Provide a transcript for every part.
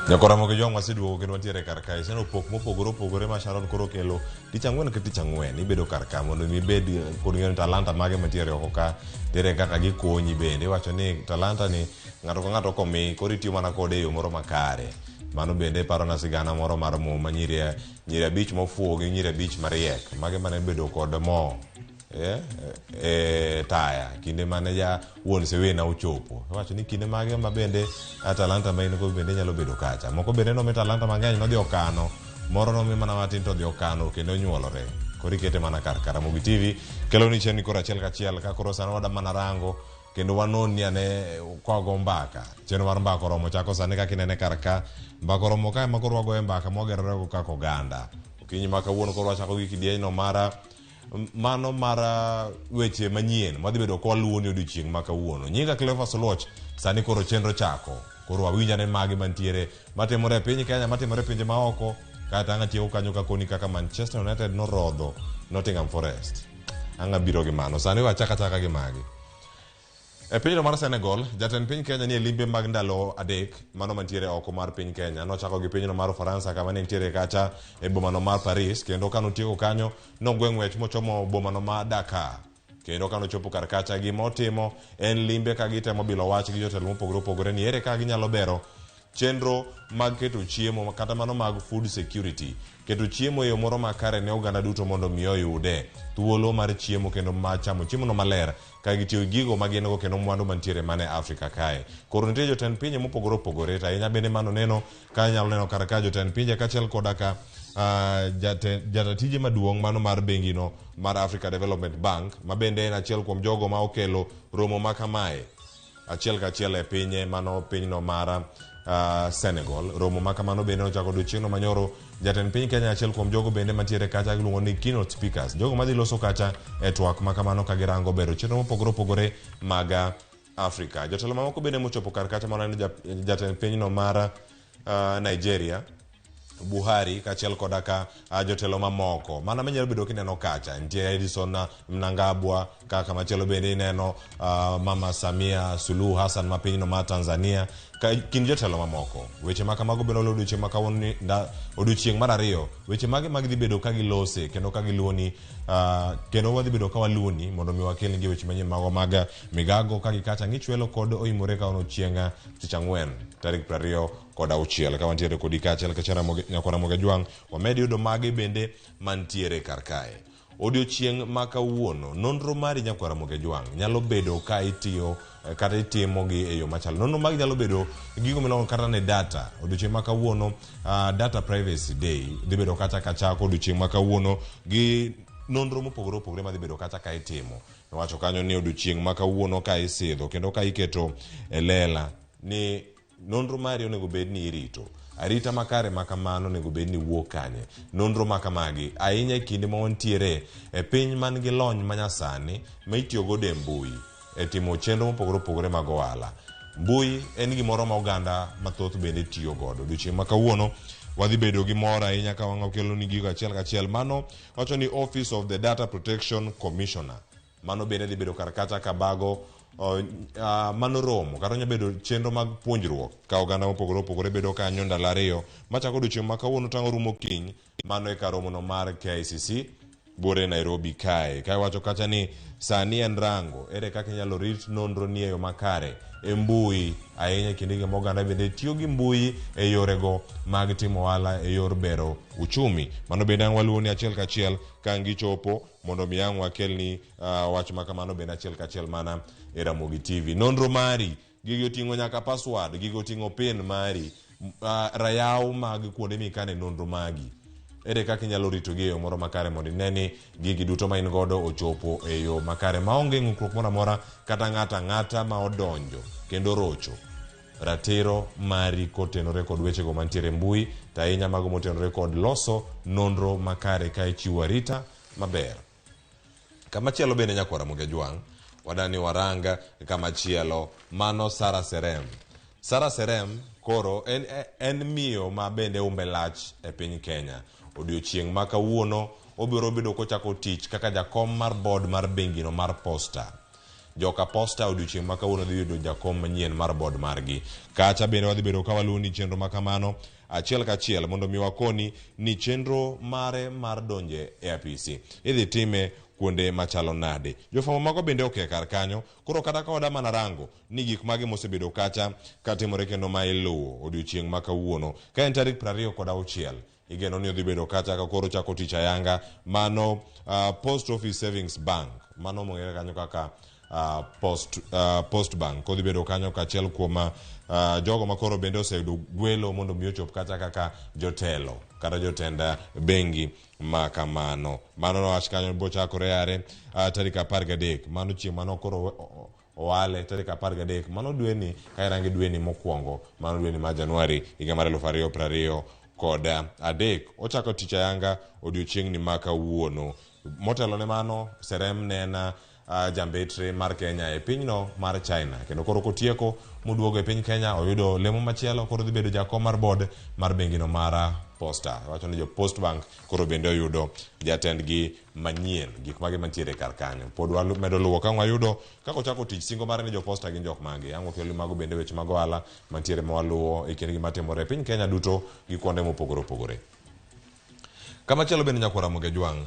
Nyakora Ramogi Jwang' waseduogo kendo wantiere kar kae. Iseno pok mopogore opogore ma Sharon koro okelo tich ang'wen ka tich ang'wen. Ibedo kar ka mondo mi ibed kod ng'eyo ni talanta mage mantiere oko ka ere kaka gikonyi bende. Iwacho ni talanta ni ng'ato ka ng'ato komi koro itiyo mana kode e yo moro makare. Mano bende parona sigana moro mar muma nyiri nyiri abich mofuwo gi nyiri abich mariek. Mage mane bedo kod mo eh, eh, taya kinde mane ja wuon Sewena ochopo iwacho ni kinde mage ma bende ah, talanta ma in go bende nyalo bedo kacha moko bende nomi talanta mang'eny nodhi okano moro nomi mana matin to odhi okano kendo onyuolore koro ikete mana kar ka Ramogi TV kelo ni chenro koro achiel kachiel ka koro sani wada mana rango kendo wanon ni ane kwago mbaka chenro mar mbaka oromo chako sani kaka inene kar ka mbaka oromo kae ma koro wagoye mbaka mwagerorego kaka oganda okinyi ma kawuono koro wachako gi kidienyno mara Mano mar weche manyien madhi bedo kwa luwo ni odiochieng' ma kawuono. Nyinga Cleophas Oluoch, sani koro chenro chako. Koro wawinj ane magi mantiere matimore e piny Kenya, matimore e pinje maoko. Kata ang' atieko kanyo kakoni kaka Manchester United norodho Nottingham Forest. Ang' abiro gi mano. Sani wachak achaka gi magi. E pinyno mar Senegal, jatend piny Kenya nie limbe mag ndalo adek mano mantiere oko mar piny Kenya. Nochako gi pinyno mar Ufaransa kama ne nitiere kacha e bomano mar Paris kendo ka notieko kanyo nogwe ng'wech mochomo bomano ma Dakar. Kendo ka nochopo kar kacha gima otimo en limbe ka gitemo bilo wach gi jotelo mopogore opogore ni ere kaka ginyalo bero chenro mag keto chiemo kata mano mag food security, keto chiemo e yo moro makare ne oganda duto mondo mi oyude thuolo mar chiemo kendo mar chamo chiemono maler ka gitiyo gi gigo ma gin go kendo mwandu mantiere mana e Afrika kae. Koro nitie jotend pinje mopogore opogore to ahinya bende mano neno ka inyalo neno kar ka jotend pinje kaachiel koda ka uh, jata tije maduong' mano mar bengino mar Africa Development Bank ma bende en achiel kuom jogo ma okelo romo ma kamae achiel kachiel e pinye mano pinyno mar uh, Senegal. Romo ma kamano bende nochako odiochieng'no manyoro. Jatend piny Kenya achiel kuom jogo bende mantiere kacha giluongo ni keynote speakers, jogo madhi loso kacha e twak ma kamano ka girango bero chenro mopogore opogore mag Afrika. Jotelo mamoko bende mochopo kar kacha mano en jatend pinyno mar Nigeria Buhari kaachiel koda ka ah, jotelo mamoko mana manyalo bedo kineno kacha nitie Edison Mnangagwa kaka machielo bende ineno uh, Mama Samia Suluhu Hassan ma pinyno mar Tanzania ka kind jotelo mamoko weche ma kamago bende olo odiochieng' ma kawuono ni odiochieng' mar ariyo weche mage mag dhi bedo ka gilose kendo ka giluoni uh, kendo wadhi bedo ka waluoni mondo mi wakelnigi weche manyien mago mag migago ka gikacha ng'ichwelo kod oimore ka ono chieng' tich ang'wen tarik 26 ka wantiere kodi kaachiel ka Nyakwar Ramogi Ajwang' wamed yudo magi bende mantiere kar kae. Odiochieng' ma kawuono nonro mari Nyakwar Ramogi Ajwang' nyalo bedo ka itiyo eh, kata itimo gi e yo machalo. Nonro magi nyalo bedo gigo miluongo kata ni data. Odiochieng' ma kawuono uh, data privacy day dhi bedo kacha kachako odiochieng' ma kawuono gi nonro mopogore opogore madhi bedo kacha ka itimo. Nowacho kanyo ni odiochieng' ma kawuono ka isidho kendo ka iketo e lela ni Nonro mari onego bed ni irito. Arita makare ma kamano onego bed ni wuok kanye? Nonro ma kamagi, ahinya e kinde ma wantiere e piny man gi lony ma nyasani ma itiyo godo e mbui e timo chenro mopogore opogore mag ohala. Mbui en gimoro ma oganda mathoth bende tiyo godo. Odiochieng' ma kawuono wadhi bedo gi mor ahinya ka wang' wakeloni gigo achiel kachiel. Mano wacho ni Office of the Data Protection Commissioner. Mano bende dhi bedo kar kacha ka bago uh, mano romo kata onya bedo chenro mag puonjruok ka oganda mopogore opogore bedo kanyo ndalo ariyo machako odiochieng' ma kawuono tang'o rumo kiny mano e kar romono mar KICC buore Nairobi kae ka iwacho kacha ni sani en rango ere kaka inyalo rit nonro ni e yo makare e mbui ahinya e kindegi ma oganda bende tiyo gi mbui e yorego mag timo ohala e yor bero uchumi mano bende ang' waluwo ni achiel kachiel ka ang' gichopo mondo mi ang' wakelni uh, wach ma kamano bende achiel kachiel mana e Ramogi TV. Nonro mari, gigi oting'o nyaka password, gigi oting'o pin mari, uh, rayaw mag kuonde mikane nonro magi. Ere kaka inyalo ritogi e yo moro makare mondo ine ni gigi duto ma in godo ochopo e yo makare maonge ng'ukruok moro amora kata ng'ato ang'ata ma odonjo kendo rocho ratiro mari kotenore kod wechego mantiere e mbui to ahinya mago motenore kod loso nonro makare ka ichiwo arita maber. Kamachielo bende nyakwar Ramogi Ajwang' wadani warang kamachielo mano Sarah Serem. Sarah Serem koro en, en miyo ma bende umbe lach e piny Kenya. Odiochieng' ma kawuono obiro bedo kochako tich kaka jakom mar board mar bengino mar Posta. Joka Posta odiochieng' ma kawuono dhi yudo jakom manyien mar board margi. Kacha bende wadhi bedo ka waluwo ni chenro ma kamano achiel kachiel mondo mi wakoni ni chenro mare mar donje e apisi idhi time kuonde machalo nade. Jofwambo mago bende oke kar kanyo, koro kata ka wada mana rango ni gik mage mosebedo kacha katimore kendo ma iluwo odiochieng' ma kawuono. Ka en tarik 26 igeno ni odhi bedo kacha ka koro chako tich ayanga mano Post Office Savings Bank mano mong'ere kanyo kaka Post Bank odhi bedo kanyo kachiel kuom jogo ma koro bende oseyudo gwelo mondo mi ochop kacha kaka jotelo kata jotend bengi ma kamano. Mano nowach kanyo bochakore yare tarik 13 mano chieng' mano koro owale tarik 13 mano dweni ka irange dweni mokwongo mano dweni mar Januari higa mar 2023. Ochako tich ayanga odiochieng'ni ma kawuono. Motelo ne mano Serem ne en jambetre mar Kenya e pinyno mar China kendo koro kotieko moduogo e piny Kenya oyudo lemo machielo koro dhi bedo jakom mar board mar bengino mar Posta. Wacho ni jo Post Bank koro bende oyudo jatendgi manyien. Gik mage mantiere kar kanyo pod wamedo luwo ka wayudo kaka ochako tich singo mare ni jo Posta gin jok mage. Ang' wakel mago bende weche mag ohala mantiere ma waluwo e kind gima timore e piny Kenya duto gi kuonde mopogore opogore. Kamachielo bende nyakwar Ramogi Ajwang'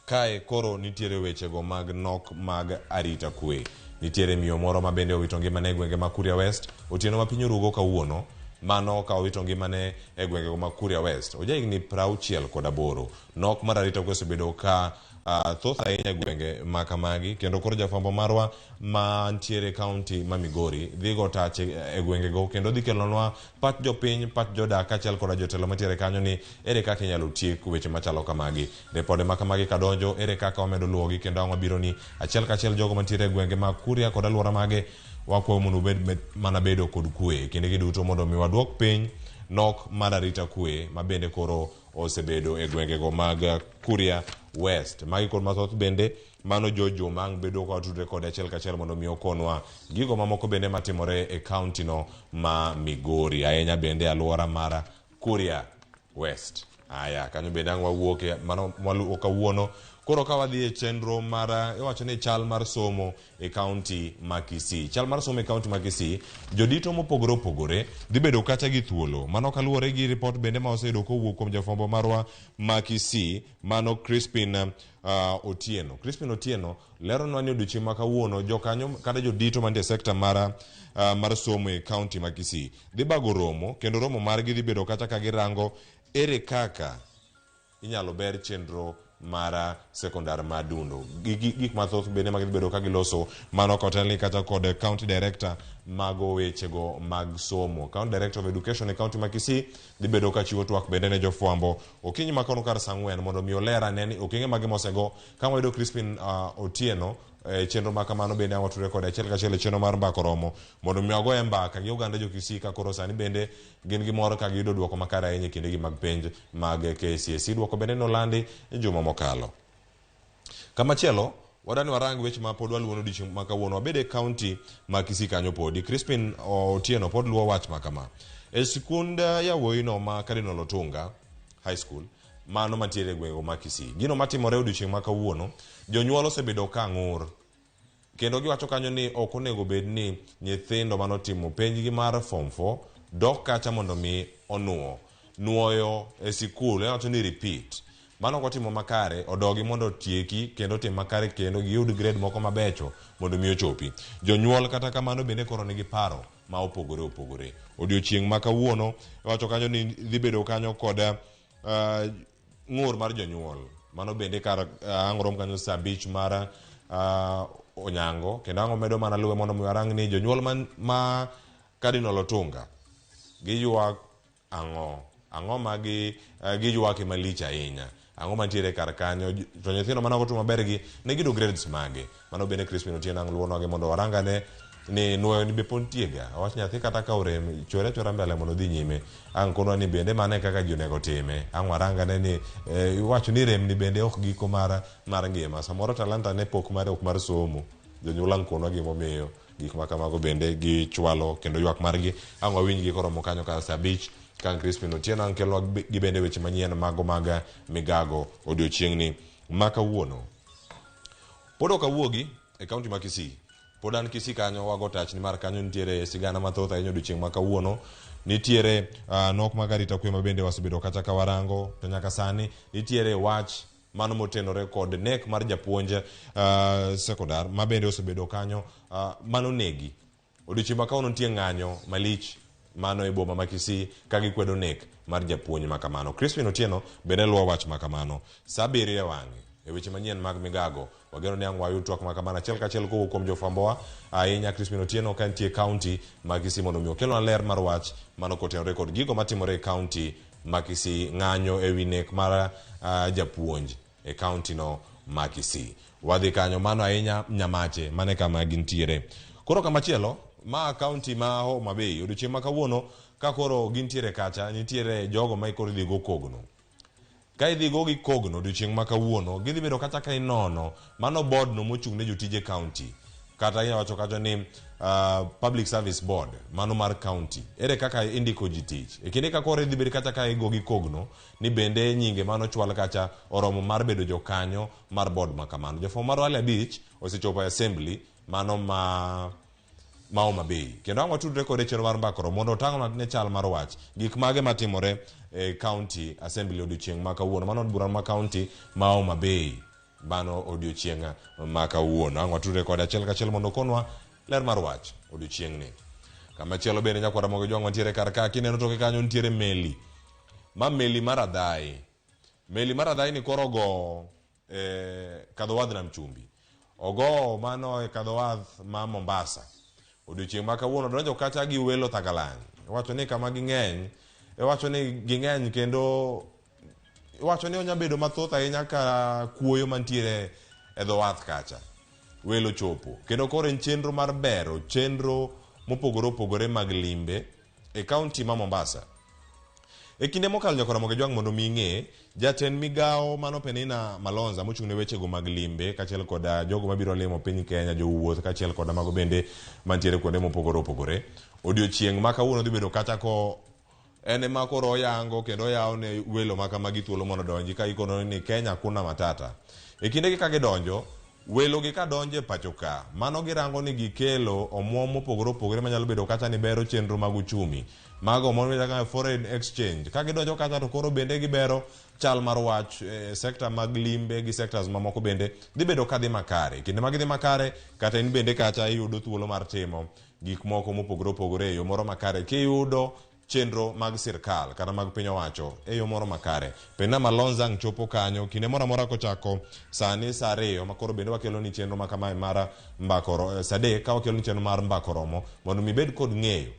kae koro nitiere wechego mag nok mag arita kwe. Nitiere miyo moro ma bende owito ngimane e gwenge mag Kuria West otieno ma piny orugo kawuono. Mano ka owito ngimane e gwengego mag Kuria West. Oja higni 68. Nok mar arita kwe osebedo ka thoth ahinya e gwenge ma kamagi kendo koro jafwambo marwa mantiere e kaunti ma Migori dhi go tach e gwengego kendo dhi kelonwa pach jopiny, pach jodak kaachiel koda jotelo mantiere kanyo ni ere kaka inyalo tiek weche machalo kamagi. Ripode ma kamagi kadonjo ere kaka wamedo luwogi kendo ang' wabiro ni achiel kachiel jogo mantiere e gwenge mag Kuria kod alwora mage wakwayo mondo ubed mana bedo kod kwe e kindegi duto mondo mi waduok piny nok mar arita kwe ma bende koro osebedo e gwengego mag Kuria West. Magi kod mathoth bende mano George Omang bedo ka watudre kode achiel kachiel mondo mi okonwa gigo mamoko bende matimore e kaunti no ma Migori ahinya bende alwora mar Kuria West. Aya, kanyo bende ang' wawuoke mano waluwo kawuono. Koro ka wadhi e chenro mar iwacho ni chal mar somo e kaunti ma Kisii. Chal mar somo e kaunti ma Kisii, jodito mopogore opogore dhi bedo kacha gi thuolo. Mano kaluwore gi ripot bende ma oseyudo kowuok kuom jafwambo marwa ma Kisii, mano Crispin Otieno. Crispin Otieno leronwa ni odiochieng' ma kawuono jokanyo kata jodito mantie e sekta mar somo e kaunti ma Kisii dhi bago romo kendo romo margi dhi bedo kacha ka girango ere kaka inyalo ber chenro mar sekondar ma Dundo. Gik mathoth bende ma gidhi bedo ka giloso mano kotelni kata kod county director mago wechego mag somo. County director of education e county ma Kisii dhi bedo ka chiwo twak bende ne jofwambo okinyi ma kono kar saa 4 mondo mi oler ane ni okenge mage mosego. Ka wayudo Crispin Otieno e chenro ma kamano bende ang' watudre kode achiel kachiel e chenro mar mbaka oromo mondo mi wagoye mbaka gi oganda jo Kisii ka koro sani bende gin gi mor ka giyudo duoko makare ahinya e kindegi mag penj mag KCSE. Duoko bende nolandi e juma mokalo. Kamachielo, wadwani warang weche ma pod waluwo odiochieng' ma kawuono. Wabed e kaunti ma Kisii kanyo podi. Crispin Otieno pod luwo wach ma kama. E sikund yawuoyino ma Cardinal Otunga High School, mano mantiere e gwenge ma Kisii. Gino matimore odiochieng' ma kawuono, jonyuol osebedo ka ng'ur. Kendo giwacho kanyo ni ok onego bed ni nyithindo manotimo penjgi mar form 4 dok kacha mondo mi onuo. Nuoyo e sikul, iwacho ni repeat. Mano ok otimo makare, odogi mondo otieki kendo otim makare kendo giyud grade moko mabecho mondo mi ochopi. Jonyuol kata kamano bende koro nigi paro ma opogore opogore. Odiochieng' ma kawuono, iwacho kanyo ni dhi bedo kanyo kod ng'ur mar jonyuol. Mano bende kar ang' rom kanyo saa 5 mar onyango kendo ang' omedo mana luwe mondo mi warang ni jonyuol ma Cardinal Otunga giywak ang'o? Ang'o ma giywake malich ahinya? Ang'o mantiere kar kanyo? To nyithindo mane ok otimo maber gi ne giyudo grades mage? Mano bende Crispin Otieno ang' luwonwagi mondo warangane ni nuoyo ni be pod ntiega. Awach nyathi kata ka orem chwere achwera mbele mondo odhi nyime. Ang' konwa ni bende mano e kaka ji onego time. Ang' warangane ni iwacho ni rem ni bende ok giko mar ngima. Samoro talanta ne pok mare ok mar somo. Jonyuol ang' konwa gimomiyo gik ma kamago bende gichwalo kendo ywak margi. Ang' wawinjgi koromo kanyo kar saa 5 ka Crispin Otieno ang' kelonwa gi bende weche manyien mago mag migago odiochieng'ni ma kawuono. Pod ok awuogi e kaunti ma Kisii. Pod an Kisii kanyo wago tach nimar kanyo nitiere sigana mathoth ahinya odiochieng' ma kawuono. Nitiere nok mag arita kwe ma bende wasebedo kacha ka warango to nyaka sani nitiere wach mano motenore kod nek mar japuonj sekondar ma bende osebedo kanyo mano negi. Odiochieng' ma kawuono nitie ng'anyo malich mano e boma ma Kisii ka gikwedo nek mar japuonj ma kamano. Crispin Otieno bende luwo wach ma kamano. Saa 7 e wang'e e weche manyien mag migago. Wageno ni ang' wayud twak ma kamano achiel kachiel kowuok kuom jofwambowa ahinya Crispin Otieno ka nitie kaunti ma Kisii mondo mi okelnwa ler mar wach mano kotenore kod gigo matimore e kaunti ma Kisii ng'anyo e wi nek mar japuonj e kaunti no ma Kisii. Wadhi kanyo mano ahinya Nyamache mane kama gintiere. Koro kamachielo ma kaunti ma Homa Bay odiochieng' ma kawuono ka koro gintiere kacha nitiere jogo ma koro idhi go kogno. Ka idhi go gi kogno odiochieng' ma kawuono gidhi bedo kata ka inono mano board no mochung' ne jotije kaunti kata inyalo wacho kacha ni Public Service Board mano mar kaunti ere kaka indiko ji tich e kinde ka koro idhi bed kata ka igo gi kogno ni bende nyinge mano chwal kacha oromo mar bedo jokanyo mar board ma kamano. Jofwambo mar Wale Abich osechopo e assembly mano ma Homa Bay. Kendo ang' watudre kode e chenro mar mbakoro mondo otang'nwa ne chal mar wach. Gik mage matimore e county assembly odiochieng' ma kawuono. Mano od bura ma county ma Homa Bay. Mano odiochieng' ma kawuono. Ang' watudre kode achiel kachiel mondo okonwa ler mar wach odiochieng'ni. Kamachielo bende nyakwara Ramogi Jwang' wantiere kar ka kineno toke kanyo nitiere meli. Ma meli mar Adhai. Meli mar Adhai ni koro ogo e kadho wadh nam chumbi. Ogo mano e kadho wath ma Mombasa. Odiochieng' ma kawuono donjo kacha gi welo Thagalany. Iwacho ni kama ging'eny, iwacho ni ging'eny kendo iwacho ni onya bedo mathoth ahinya ka kuoyo mantiere e dho wath kacha. Welo chopo. Kendo koro en chenro mar bero chenro mopogore opogore mag limbe e kaunti ma Mombasa. E kinde mokalo nyaka Ramogi Jwang' mondo mi ing'e, jatend migawo mano Penina Malonza mochung' ne wechego mag limbe kaachiel koda jogo mabiro limo piny Kenya, jowuoth kaachiel koda mago bende mantiere kuonde mopogore opogore. Odiochieng' ma kawuono dhi bedo kacha ko en ema koro oyango kendo oyawo ne welo ma kamagi thuolo mondo odonji ka ikono ni Kenya hakuna matata. E kindegi ka gidonjo, welo gi ka donjo e pacho ka, mano girango ni gikelo omuom mopogore opogore manyalo bedo kata ni bero chenro mag uchumi. Mago omuom kaka foreign exchange. Ka gidonjo kacha to koro bende gibero chal mar wach e sekta mag limbe gi sectors mamoko bende dhi bedo ka dhi makare. Kinde ma gidhi makare, kata in bende kacha iyudo thuolo mar timo gik moko mopogore opogore e yo moro makare kiyudo chenro mag sirkal kata mag piny owacho e yo moro makare. Penina Malonza ang' chopo kanyo kinde moro amora kochako sani saa 2 ma koro bende wakelo ni chenro ma kamae mar mbako saa 3 ka wakelo ni chenro mar mbako romo mondo mi ibed kod ng'eyo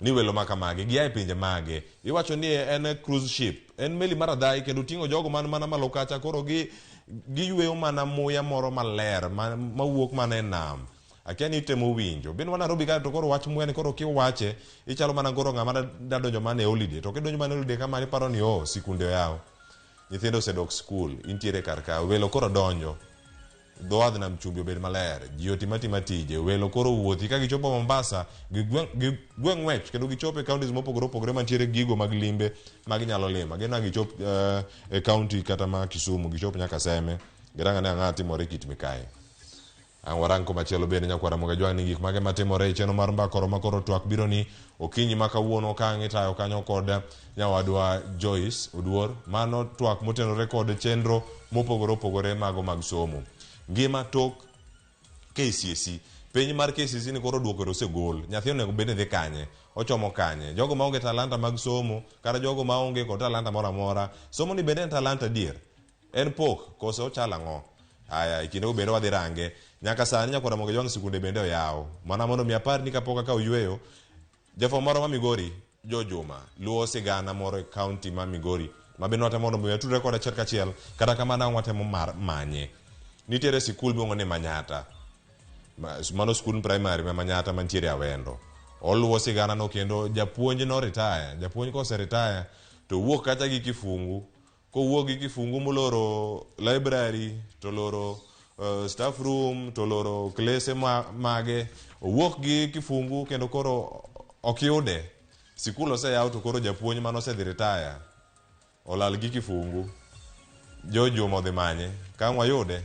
ni welo ma kamagi gia e pinje mage. Iwacho ni en cruise ship, en meli mar adhai kendo ting'o jogo man mana malo kacha koro gi giyweyo mana muya moro maler mawuok mana e nam. Akia ni itemo winjo. Bin wa Nairobi ka to koro wach muya ni koro kiwache ichalo mana koro ng'ama da donjo mana e holiday. To kidonjo mana e holiday kamano iparo ni oh sikunde oyaw. Nyithindo osedok skul, intiere kar ka, welo koro donjo. Dho wadh nam chumbi obed maler, ji otim atima tije, welo koro wuothi ka gichopo Mombasa, gigwe ng'wech kendo gichop e counties mopogore opogore mantiere gigo mag limbe ma ginyalo limo. Ageno ni gichop e county kata ma Kisumu, gichop nyaka Seme, girang ane ang'o timore Kit Mikayi. Ang' warang komachielo bende nyakwar Ramogi Ajwang' ni gik mage matimore e chenro mar mbaka oro ma koro twak biro ni okinyi ma kawuono ka ang' itayo kanyo kod nyawadwa Joyce Oduor. Mano twak motenore kod chenro mopogore opogore mago mag somo. Ngima tok KCSE. Penj mar KCSE ni koro duoko osegol. Nyathi onego bed ni dhi kanye? Ochomo kanye? Jogo maonge talanta mag somo kata jogo maonge kod talanta moro amora. Somo ni bende en talanta adier? En pok koso ochalo ang'o? Aya, e kindego bende wadhi range. Nyaka sani nyakwar Ramogi Ajwang' sikunde bende oyaw. Mana mondo mi apar ni kapok akawo yweyo, jafwambo moro ma Migori, Joe Juma, luwo sigana moro e county ma Migori ma bende watemo mondo mi watudre kode achiel kachiel, kata kamano ang' watemo mar manye. Nitiere sikul miluongo ni Manyata. Mano skund primary ma Manyata mantiere Awendo. Oluwo sigana no kendo japuonj no retire. Japuonj kose retire to wuok kacha gi kifungu Kowuok gi kifungu moloro library to loro staff room to loro klese mage, owuok gi kifungu kendo koro ok yude. Sikul oseyaw to koro japuonj mane osedhi retire olal gi kifungu. George Juma odhi manye. Ka ang' wayude.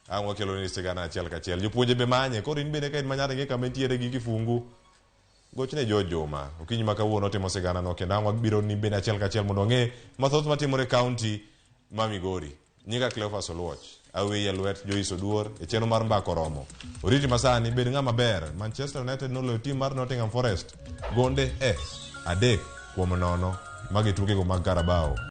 Ang' wakelo ni sigana achiel kachiel. Jopuonje be manye. Koro in bende ka in manyata ing'e kama entiere gi kifungu. Gochne George Juma. Okinyi ma kawuono otimo sigana no kendo ang' wabiro ni bende achiel kachiel mondo wang'e mathoth matimore e kaunti ma Migori. Nyinga Cleophas Oluoch. Aweyi e lwet Joyce Oduor e chenro mar Mbaka Oromo. Oriti masani bed ng'ama ber. Manchester United noloyo tim mar Nottingham Forest gonde 3-0 magi tukego mag Carabao.